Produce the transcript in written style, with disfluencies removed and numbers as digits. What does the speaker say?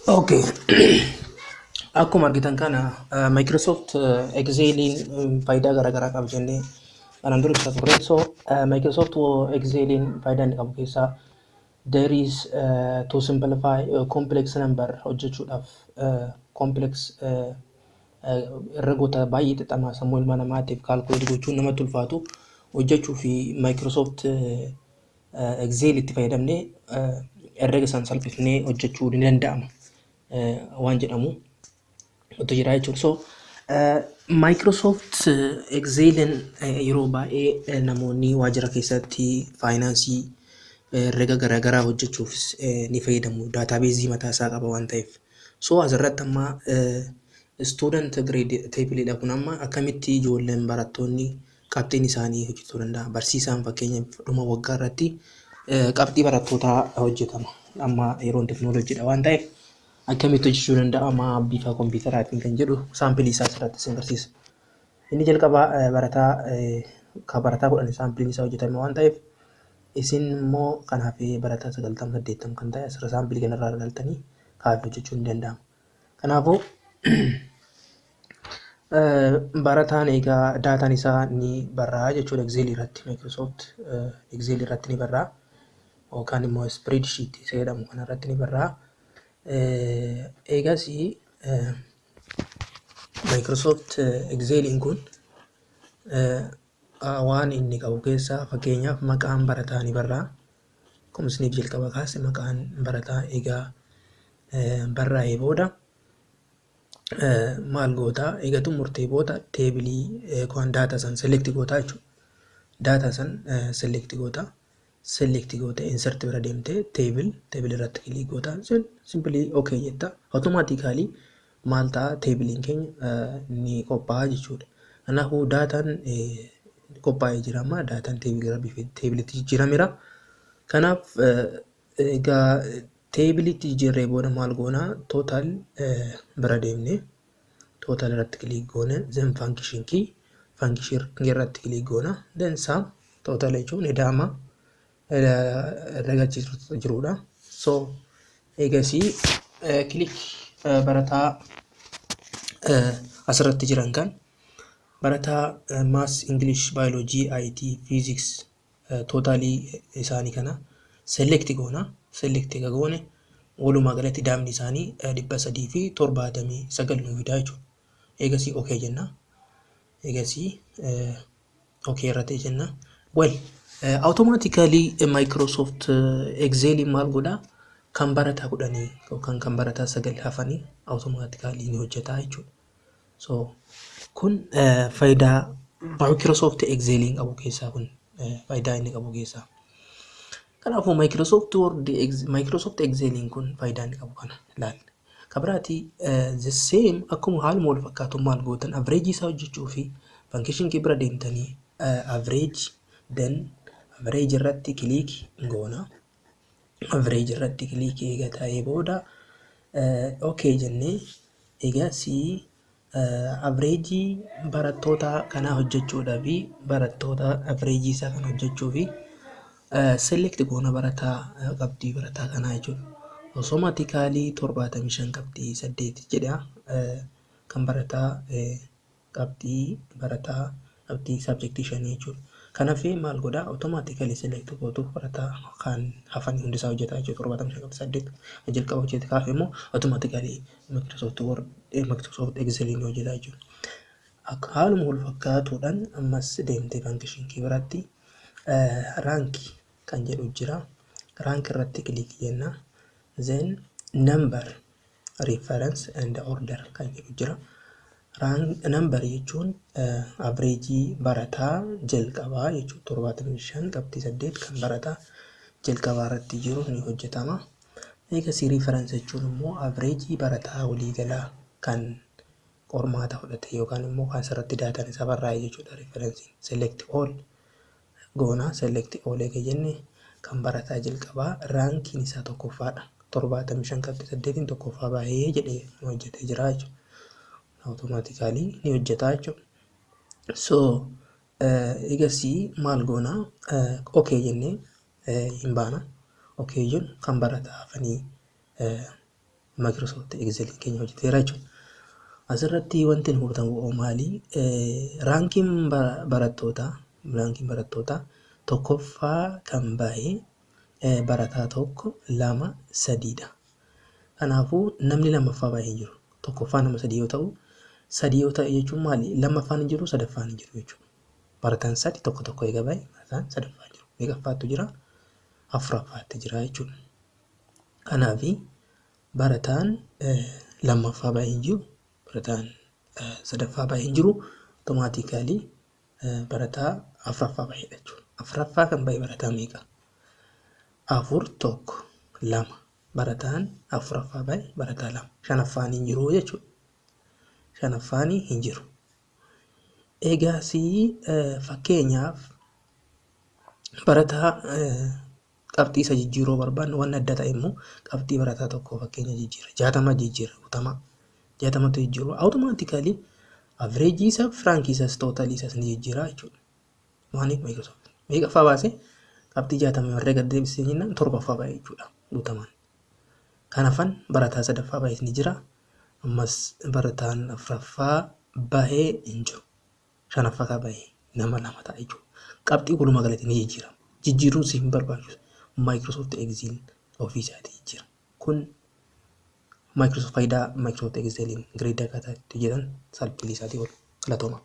Okay. Akkuma argitan kana Microsoft Exceliin faayidaa garaagaraa qaba jennee kanaan dura ibsaa turre. So Microsoft Exceliin faayidaa inni qabu keessaa there is to simplify complex number hojjechuudhaaf, complex herregoota baay'ee xixamaa sammuu ilma namaatiif calculate gochuun namatti ulfaatu hojjechuu fi Microsoft Excel itti fayyadamnee herrega san salphisnee hojjechuu ni danda'ama waan jedhamu otoo jira jechuudha. So Microsoft Exceliin yeroo baay'ee namoonni waajjira keessatti faayinaansii, herrega garaagaraa hojjechuufis ni fayyadamu. Database mataa isaa qaba waan ta'eef. So asirratti amma student grade tableidha kun. Amma akkamitti ijoolleen, barattoonni qabxiin isaanii hojjechuu danda'a. Barsiisaan fakkeenyaaf dhuma waggaa irratti qabxii barattootaa hojjetama. Amma yeroon teknooloojiidha waan ta'eef akkamitti hojjechuu danda'ama bifa kompiitaraatiin kan jedhu sample isaa asirratti isin agarsiisa. Inni jalqabaa barataa kan barataa 10 sampleiin isaa hojjetame waan ta'eef, isin immoo kanaaf barataa 90, 80 kan ta'e asirra sample kanarraa ilaaltanii kaafee hojjechuun ni danda'ama. Kanaafuu barataan egaa dataan isaa ni barraa'a jechuudha Excel irratti, Microsoft Excel irratti ni barraa'a yookaan immoo spreadsheet isa jedhamu kanarratti ni barraa'a. Eegas Microsoft Exceliin kun waan inni qabu keessaa fakkeenyaaf maqaan barataa ni barraa'a. Akkuma isiniif jalqaba kaase, maqaan barataa egaa barraa'ee booda maal gootaa? Egaa xumurtee booda table yookaan data san select gootaa jechuudha. Data san select gootaa. Select gootee insert bira deemtee table irratti click gootaa. Simply okay jetta. Automatically maal ta'a? Tableiin keenya ni qophaa'a jechuudha. Kanaafuu dataan qophaa'ee jira, amma dataan table gara bifa tableitti jijjiirameera. Kanaaf egaa tableitti jijjiirree booda maal goonaa? Total bira deemnee total irratti click goone, then function key, function irratti click goona, then sum total jechuun ida'ama herrega jirudha. So eegasii click barataa asirratti jiran kan barataa maths, English, biology, IT, physics, total isaanii kana select goona. Select eega goone walumaa galatti ida'amni isaanii 379 nuu fidaa jechuudha. Eegasii okay jenna. Eegasii okay irratti jenna. Well, automatically Microsoft Excel maal godhaa? Kan barataa 10 yookaan kan barataa 9 hafanii automatically ni hojjetaa jechuudha. So kun faayidaa Microsoft Exceliin qabu keessaa, kun faayidaa inni qabu keessaa. Kanaafuu Microsoft Word, Microsoft Exceliin kun faayidaa inni qabu kana ilaalla. Kan biraati, the same, akkuma haaluma wal fakkaatu maal gootan? Average isaa hojjechuu fi function key bira deemtanii average, then average irratti click goona. Average irratti click eega ta'ee booda okay jennee, egaa si average barattoota kanaa hojjechuudhaa fi barattoota average isaa kana hojjechuu fi select goona barataa, qabxii barataa kanaa jechuudha. Automatically 75.8 jedha, kan barataa qabxii barataa qabxii subject shanii jechuudha. Kanaaf maal godhaa? Automatically select gootu, barataa kan hafan hundisaa hojjetaa jechuudha. 75.8 jalqaba hojjete kaaf immoo automatically Microsoft Word, Microsoft Excel ni hojjetaa jechuudha. Akka haaluma wal fakkaatuudhaan ammas deemtee function key biratti rank kan jedhu jira. Rank irratti click jenna. Then number, reference and order kan jedhu jira. Number jechuun average barataa jalqabaa jechuudha. 75.8 kan barataa jalqabaa irratti jiru ni hojjetama. Eegasii reference jechuun immoo average barataa waliigalaa kan qormaata fudhate yookaan immoo kan asirratti dataan isaa barraa'e jechuudha referenceiin. Select all goona. Select all eega jenne kan barataa jalqabaa rankiin isaa tokkoffaadha. 75.8n tokkoffaa baay'ee jedhee hojjetee jira jechuudha. Automatically ni hojjeta jechuudha. So eegasii maal goona? Okay jennee hin baana. Okay jennu kan barataa hafanii Microsoft Excel keenya hojjeteera jechuudha. Asirratti wanti nu hubatamu maali? Rankiin barattootaa tokkoffaa kan bahe barataa tokko, lama, sadiidha. Kanaafuu namni lammaffaa bahe hin jiru. Tokkoffaa nama sadii yoo ta'u, sadii yoo ta'e jechuun maali? Lammaffaan hin jiru, sadaffaan hin jiru jechuudha. Barataan sadi tokko tokko eega bahe, barataan sadaffaa hin jiru. Meeqaffaattu jira? Afuraffaatti jira jechuudha. Kanaafi barataan lammaffaa bahe hin jiru, barataan sadaffaa bahe hin jiru, automatically barataa afuraffaa bahedha jechuudha. Afuraffaa kan bahe barataa meeqa? Afur, tokko, lama. Barataan afuraffaa bahe barataa lama. Shanaffaan hin jiru jechuudha. Shanaffaan hin jiru. Egaasii fakkeenyaaf barataa qabxii isa jijjiiruu barbaannu, wanni adda ta'e immoo qabxii barataa tokkoo fakkeenya jijjiira. 60 jijjiira guutamaa. 60tti jijjiiru, automatically average isaa, rankii isaas, totalii isaas ni jijjiira jechuudha. Maaliif? Microsoft meeqaffaa baase? Qabxii 60 herrega deebisee jennaan torbaffaa bahe jechuudha guutamaan. Kanaafan barataa sadaffaa bahes ni jira. Ammas barataan afuraffaa bahee hin jiru. Shanaffaa kan bahe nama lama ta'a jechuudha. Qabxii walumaa galatti ni jijjiirama. Jijjiiruun si hin barbaachisu. Microsoft Excel ofii isaatii jijjiira. Kun Microsoft faayidaa Microsoft Exceliin grade akkaataa itti hojjetan salphina isaatii ol. Galatooma.